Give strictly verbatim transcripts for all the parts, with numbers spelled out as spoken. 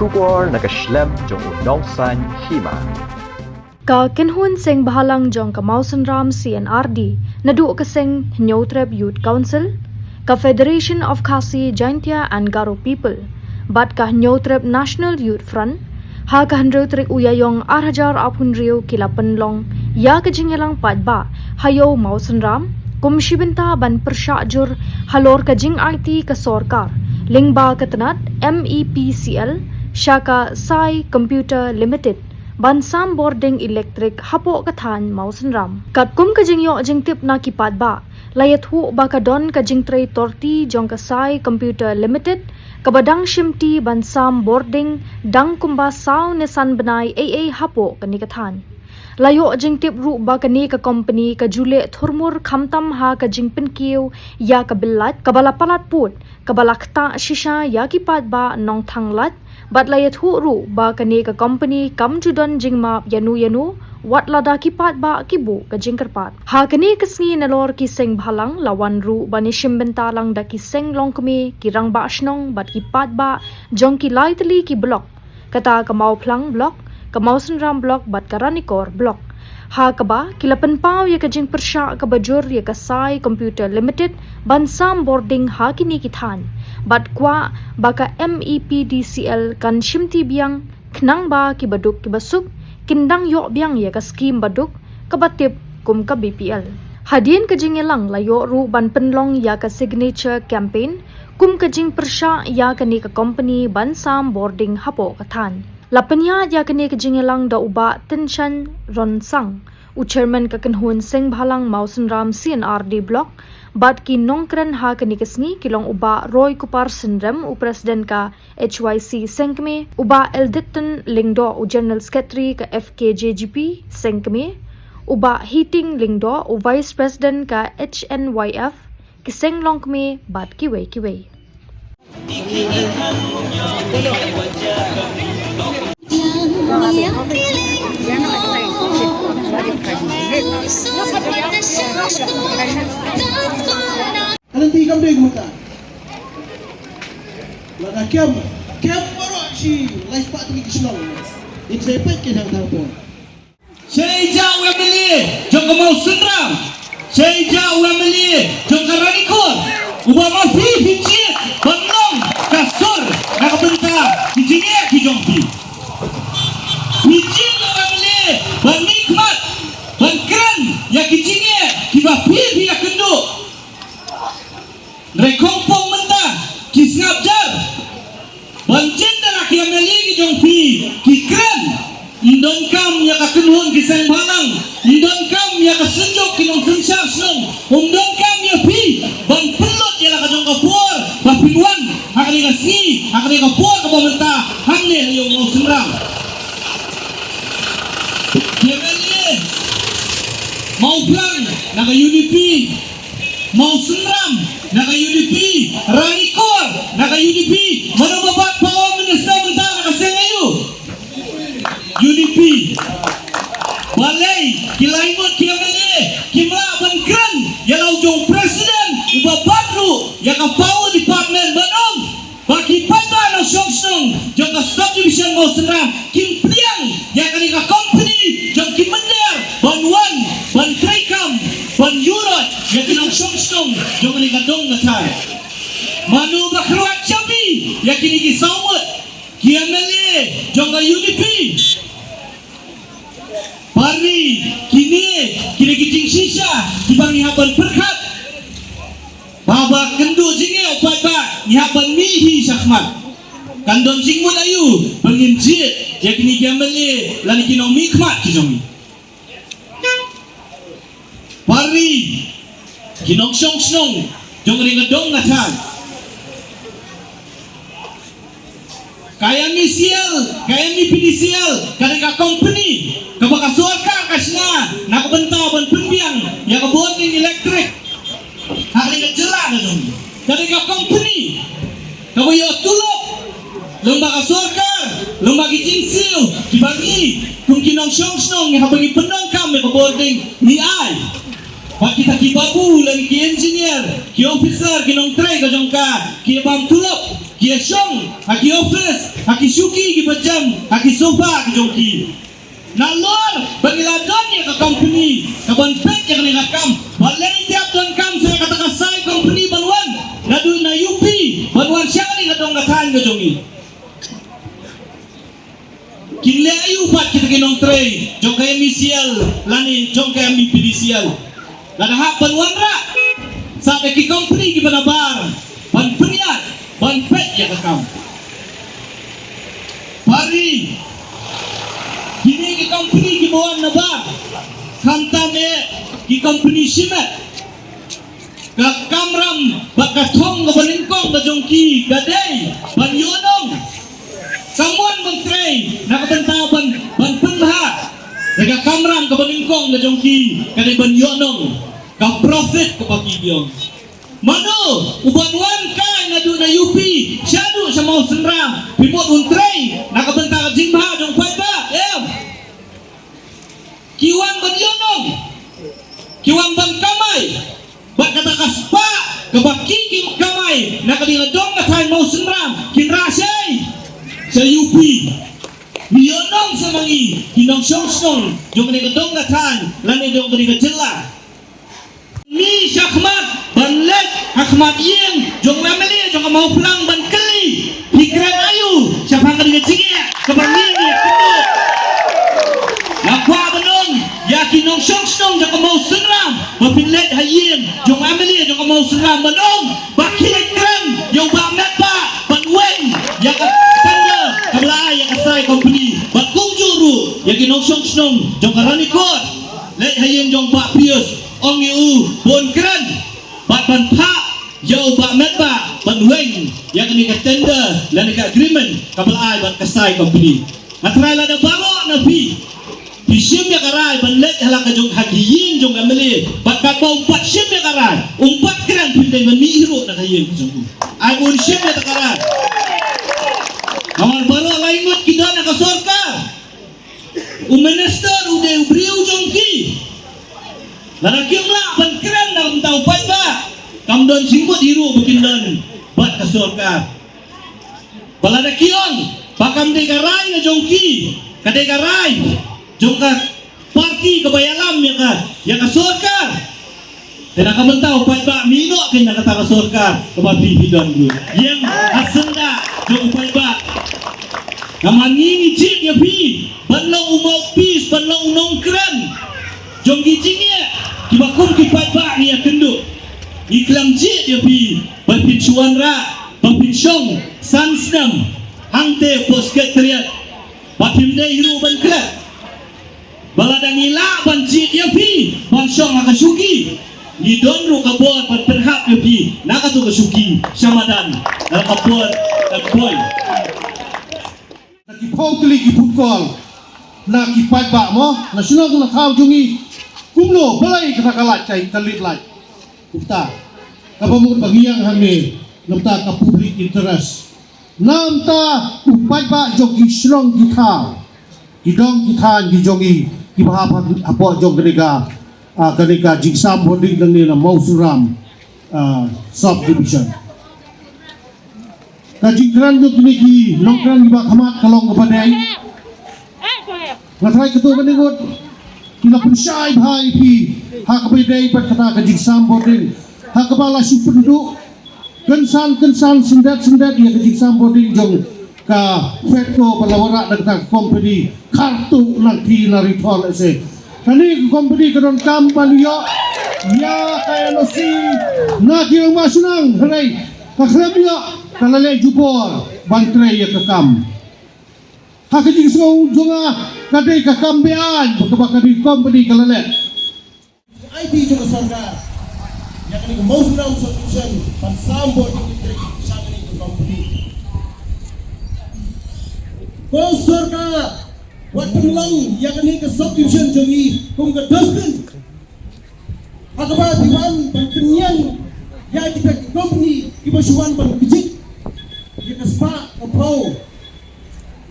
Khubor na ka shlem jong u Nongsaiñ Hima. Ka kynhun seng bhalang jong ka Mawsynram C N R D, naduh ka seng Hynñiewtrep Youth Council, ka Federation of Khasi Jaintia and Garo People, bad ka Hynñiewtrep National Youth Front, ha ka hynriew tarik u Ïaïong ar hajar arphew hynriew ki la pynlong ïa ka jingïalang paidbah ha Ïew Mawsynram, kum shi bynta ban pyrshah jur halor ka jingaiti ka sorkar lyngba ka tnat M E P C L sha ka Sai Computer Limited ban sam bording elektrik hapoh ka thaiñ Mawsynram. Katkum ka jingïoh jingtip na ki paidbah, la ïathuh ba ka don ka jingtrei torti jong ka Sai Computer Limited kaba dang shimti ban sam bording dang kumba saw ne san bnai ei ei hapoh kane ka thaiñ. La ïoh jingtip ruh ba kane ka kompani ka ju leh thurmur khamtam ha ka jingpynkiew ïa ka bill lait kaba la palat pud, kaba la ktah shisha ïa ki paidbah nongthang lait, bad la ïathuh ruh ba kane ka kompani kam ju don jingmap ïano ïano, wat lada ki paidbah ki buh ka jingkyrpad. Ha kane ka sngi nalor ki seng bhalang la wan ruh ban ïashim bynta lang da ki seng longkmie, ki rangbah shnong bad ki paidbah jong ki lai tylli ki block, kata ka Mawphlang Block, ka Mawsynram Block bad ka Ranikor Block. Ha kaba ki la pynpaw ïa ka jingpyrshah kaba jur ïa ka Sai Computer Limited ban sam bording ha kine ki thaiñ, bad kwah ba ka M E P D C L kan shimti biang, khnang ba kiba duk kiba suk kin dang ïoh biang ïa ka skim ba duk kaba tip kum ka B P L. Hadien ka jingïalang la ïoh ruh ban pynlong ïa ka signature campaign kum ka jingpyrshah ïa kane ka kompani ban sam bording hapoh ka thaiñ. La pynïaid ïa kane ka jingïalang da u Bah Tynshan Ronsang, u chairman ka kynhun seng bhalang Mawsynram C N R D Block, bad ki nongkren ha kane ka sngi ki long u Bah Roykupar Synrem, u president ka H Y C Sengkmie, u Bah Elditton Lyngdoh, u general secretary ka F K J G P Sengkmie, u Bah Hiting Lyngdoh, u vice president ka H N Y F, ki seng longkmie bad kiwei kiwei. Ka lynti kam dei kumta. Lada kem, kem baroh shi lai spah tylli ki shnong. Ngin sa ïa peit ki nang tang por. Shaei ja u M L A jong ka Mawsynram. Shaei ja u M L A jong ka Ranikor. Uba ma phi phi jied ban long ka sur na ka bynta ki jingeh ki jong phi. Phi jied u M L A ban mihkhmat ban kren ïa ki jingeh kiba phi phi ïakynduh. Hynrei khongpong mynta ki sngap jar. Ban jied da la ki M L A ki jong phi ki kren. Ym donkam ïa ka kynhun ki seng bhalang, ym donkam ïa ka synjuk ki nongsynshar shnong, ym donkam ïa phi ban pynlut ïa la ka jong ka por ba phin wan ha kane ka sngi, ha kane ka por kaba mynta hangne ha Ïew Mawsynram. Ki M L A Mawphlang na ka U D P, Mawsynram na ka U D P, Ranikor na ka U D P, mano ba bat power minister mynta na ka seng aïu? U D P. Balei ki lai ngut ki M L A kim lah ban kren ïa la u jong president uba bat ruh ïa ka power department ban ong ba ki paidbah nongshong shnong jong ka subdivision Mawsynram kim pdiang ïa kane ka company jong ki mynder ban wan ban treikam ban ïuh roi ïa ki nongshong shnong jong kane ka dong ka thaiñ. Mano ba kyrwat shabi ïa kine ki saw ngut ki M L A jong ka U D P? Parri, kine, kine ki jingshisha kiba ngi hap ban pyrkhat. Ba ba kynduh jingeh u paidbah ngi hap ban mih hi shakhmat. Kan don jingmut aïu ba ngin jied ïa kine ki M L A lane ki nongmihkhmat ki jong ngi. Parri, ki nongshong shnong jong kane ka dong ka thaiñ. Ka M E C L, ka M E P D C L, kane ka company kaba ka sorkar ka shna na ka bynta ban pynbiang ïa ka bording elektrik ha kane ka jylla ka jong ngi. Kane ka company kaba ïoh tulop lyngba ka sorkar, lyngba ki jingsiew kiba ngi kum ki nongshong shnong ngi hap ban ngi pyndonkam ïa ka bording ngi ai. Bad kita ki babu lane ki engineer, ki officer, ki nongtrei ka jong ka, ki bam tulop. Ki ïa shong ha ki office, ha ki shuki kiba jem, ha ki sofa ki jong ki. Nalor ba ngi la don ïa ka company kaban peit ïa kane ka kam, ba lei ïa don kam sa ïa kata ka sai company ban wan naduh na U P ban wan sha kane ka dong ka thaiñ ka jong ngi. Kin leh aïu pat kita ki nongtrei jong ka M E C L lane jong ka M E P D C L? Lada hap ban wanrah sa da ki company kiba nabar ban pynïaid ban peit ïa ka kam. Pari, kine ki company kiba wan nabar, khamtam eh ki company shimet. Ka kamram bad ka thong kaba nyngkong ka jong ki ka dei ban ïohnong. Kam wan ban trei na ka bynta ban, ban pynbha. Ka kamram kaba nyngkong ka jong ki ka dei ban ïohnong ka profit kaba ki biang. Mano uban wan kai naduh na U P shaduh sha Mawsynram, phi mut un trei na ka bynta ka jingbha jong u paidbah? Em. Ki wan ban ïohnong, ki wan ban kamai. Bad kata ka spah kaba ki, ki kamai na ka ding ka dong ka thaiñ Mawsynram, kin rah shai sha U P. Ngi ïohnong sa ma ngi ki nongshong shnong jong ka ding ka dong ka thaiñ lane jong ka ding ka jylla. Ngi shakhmat ban leit ha khmat ïing jong u M L A jong ka Mawphlang ban kylli, phi kren aïu shaphang ka ding ka jingeh kaba ngi ngi kynduh. Nga kwah ban ong ïa ki nongshong shnong jong ka Mawsynram ba phin leit ha ïing jong u M L A jong ka Mawsynram ban ong ba ki leit kren ïa u Bah Metbah ban weng ïa ka tender kaba la ai ïa ka sai company, bad kumjuh ruh ïa ki nongshong shnong jong ka Ranikor. Leit ha ïing jong Bah Pius, ong ïa u ba un kren bad ban phah ïa u Bah Metbah ban weng ïa kane ka tender lane ka agreement kaba la ai bad ka sai company. Nga tharai lada baroh na phi phi shim ïa ka rai ban leit ha la ka jong, ha ki ïing jong ka M L A, bad katba um pat shim ïa ka rai, um pat kren, phin dei ban mih ruh na ka ïing ka jong u. Ai ba un shim ïa ka rai. Namar baroh lai ngut ki don ha ka sorkar. U minister u dei u briew jong ki. Lada kim lah ban kren na ka bynta u paidbah, kam don jingmut hi ruh ba kin don bad ka sorkar. Ba lada ki ong ba kam dei ka rai ka jong ki, ka dei ka rai jong ka party kaba ïalam ïa ka, ïa ka sorkar. Te na ka bynta u paidbah, mih noh kein na kata ka sorkar kaba phi phi don ruh. Ïeng ha syndah jong u paidbah. Namar ngi ngi jied ïa phi ban long u mouthpiece, ban long u nongkren jong ki jingeh kiba kum ki paidbah ngi ïakynduh. Ngi khlem jied ïa phi ba phin shu wanrah, ba phin shong san snem hangtei hapoh Secretariat, ba phim dei hi ruh ban klet. Ba lada ngi lah ban jied ïa phi ban shong ha ka shuki, ngi don ruh ka bor ban pynhap ïa phi na kato ka shuki sha madan, na ka bor ka bor. Na ki phew tylli ki phone call na ki paidbah mo, na shnong na thaw jong ngi. Kumno, balei kata ka lait, ka leit lait? Kumta kaba mut ba ngi ïeng hangne, namar ka public interest. Namar u paidbah jong ki shnong ki thaw, ki dong ki thaiñ ki jong ngi kiba hap hapoh jong kane ka, ah, kane ka jingsam bording nangne na Mawsynram, ah, sub division. Ka jingkren jong kine ki nongkren kiba khmat ka long kaba dei. Nga tharai kato kane ngut ki la pynshai bha ïa phi ha kaba dei bad kata ka jingsam bording, ha kaba la shu pynduh kynsan kynsan, syndet syndet ïa ka jingsam bording jong ka FEDCO ba la wanrah da kata ka company Khartuh Nangthyr na Ri Thor lehse. Kane ka company ka donkam ban ïoh ïa ka N O C na ki rangbah shnong, hynrei ka khlem ïoh, ka la leh jubor ban trei ïa ka kam. Ha ka jingsngew jong nga, ka dei ka kam be-aiñ kaba kane ka company ka la leh. Ai phi jong ka sorkar ïa kane ka Mawsynram Subdivision ban sam bording electric sha kane ka company. Ko sorkar, wat pynlong ïa kane ka subdivision jong ngi kum ka dustbin. Ha kaba phi wan ban pynïeng ïa kita ki company kiba shu wan ban kjit ïa ka spah ka phew,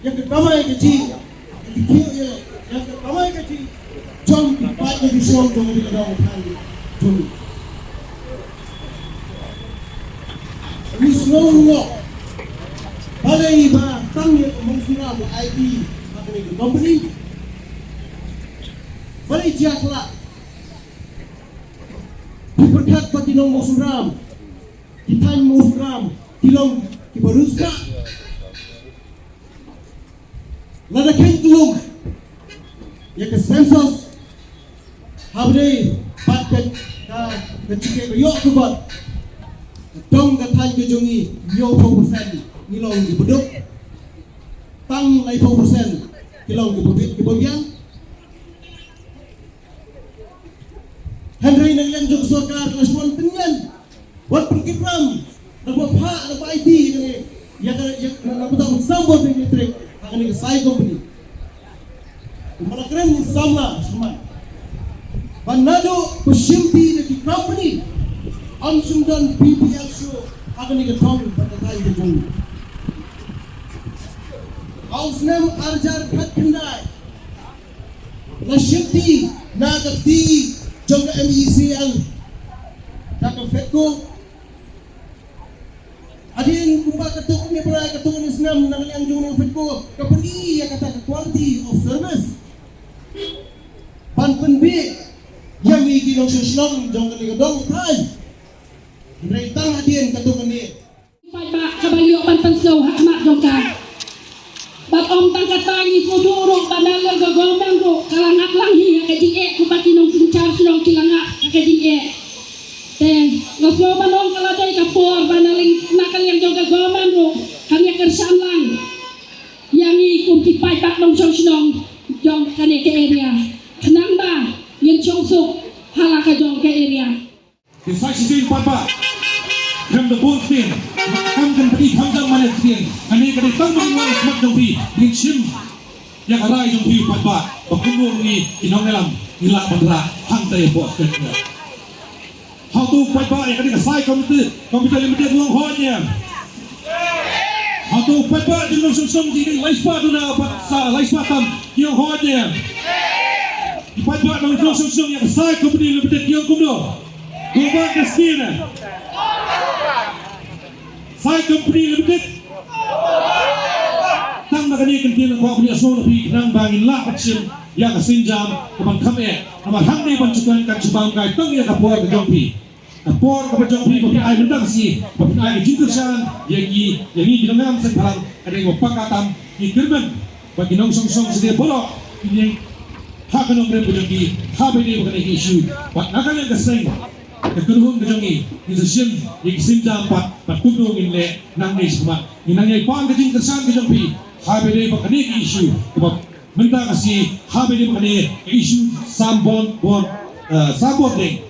ïa ka kamai kajih, ïa ka kiew, ïa, ïa ka kamai kajih jong ki paid, ïa ki shnong jong ka dong thaiñ jong ngi. Ngi sngew ngop Balei ba tang ïa ka Mawsynram la aiti ha kane ka company? Balei jia khlak? Ki pyrkhat ba ki nong Mawsynram, ki thaiñ Mawsynram ki long kiba riewspah. Lada kheiñ khlem ïa ka census, haba dei pat ka, ka, ka jingeh ka ïoh ka kot, ka dong ka thaiñ ka jong ngi, hynñiewphew percent ngi long kiba duk, tang laiphew percent ki long kiba biang, kiba biang. Hynrei na ka liang jong ka sorkar la shu wan pynïeng, wan pynkitram, naba phah, naba aiti ïa kane, ïa ka, ïa ka, naba tam sambot ïa kane, ha kane ka Sai company. Kumba la kren samla shuwa, ba naduh ba shimti da ki company, ym shym don P P L shuh ha kane ka thong bad ka thaiñ ka jong ngi. Ha u snem ar hajar khatkhyndai, la shimti na ka kti jong ka M E C L da ka FEDCO. Hadien kumba katto katne bnai, katto katne snem, na ka liang jong ka FEDCO ka pyni ïa kata ka quality of service ban pynbeit ïa ngi ki nongshong shnong jong kane ka dong thaiñ. Hynrei tang hadien katto katne Paidbah kaba ïoh ban pynsngew ha khmat jong ka. Bad ym tang kata, ngi sngewthuh ruh ba na liang ka government ruh ka la ngat lang hi ha ka jingeh, kumba ki nongsynshar shnong ki la ngat ha ka jingeh. Te nga sngew ban ong ka la dei ka por ba na liang, na ka liang jong ka government ruh kan ïa kyrshan lang ïa ngi kum ki paidbah nongshong shnong jong kane ka area, khnang ba ngin shong suk ha la ka jong ka area. Ki sa shisien paidbah, khlem da bun ktien, kam kan pynïaid kham jam mane ktien. Kane ka dei tang ban wan khmat jong phi, ngin shim ïa ka rai jong phi paidbah, ba kumno ngi ki nongïalam ngi lah ban rah hangta hapoh State. Hato paidbah ïa kane ka Sai Computer, Computer Limited long hoi ne em? Hato paidbah jong nongshong shnong jong ngi lai spah duna bad sa lai spah tam ki long hoi ne em? Ki paidbah jong nongshong shnong ïa ka Sai Company Limited ki long kumno? Go back ka skin eh. Sai Company Limited. Tang na kane ka ktien nga kwah ban ïasngew na phi khnang ba ngin lah ban shim ïa ka sienjam kaban kham eh. Namar hangne ban shu kan, kan shu bam kai tang ïa ka por ka jong phi. Ka por kaba jong phi ba phin ai mynta ka sngi, ba phin ai ka jingkyrshan ïa ngi, ïa ngi ki nongïalam seng bhalang, ka dei ba paka tam ngi kyrmen ba ki nongshong shnong shisien baroh kin ïeng ha ka nongrim ka jong ki, ha ba ïadei bad kane ka issue. Bad na ka liang ka seng, ka kynhun ka jong ngi, ngin sa shim ïa ki sienjam pat, bad kumno ngin leh nangne shakhmat. Ngin nang ïai pan ka jingkyrshan ka jong phi ha ba ïadei bad kane ka issue kaba mynta ka sngi, ha ba ïadei bad kane ka issue sam bor, bor, eh, sam bor ding.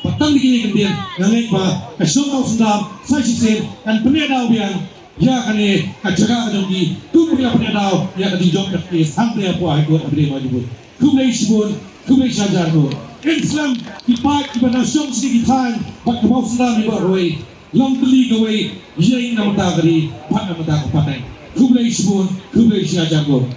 Bad tang da kine ki kyntien nga ngeit ba ka shnong Mawsynram sa shisien kan pynïaid daw biang ïa kane ka jaka ka jong ki, kum ki la pynïaid daw ïa ka jingjop ka case hangta hapoh High Court ha ba ïadei bad jingmut. Khublei shibun, khublei shihajar nguh. Ïn slem ki paid kiba na shong sha ki thaiñ bad ka Mawsynram hi baroh kawei. Long tylli kawei ïa ngi na bynta ka ri bad na bynta ka pateng. Khublei shibun, khublei shihajar nguh.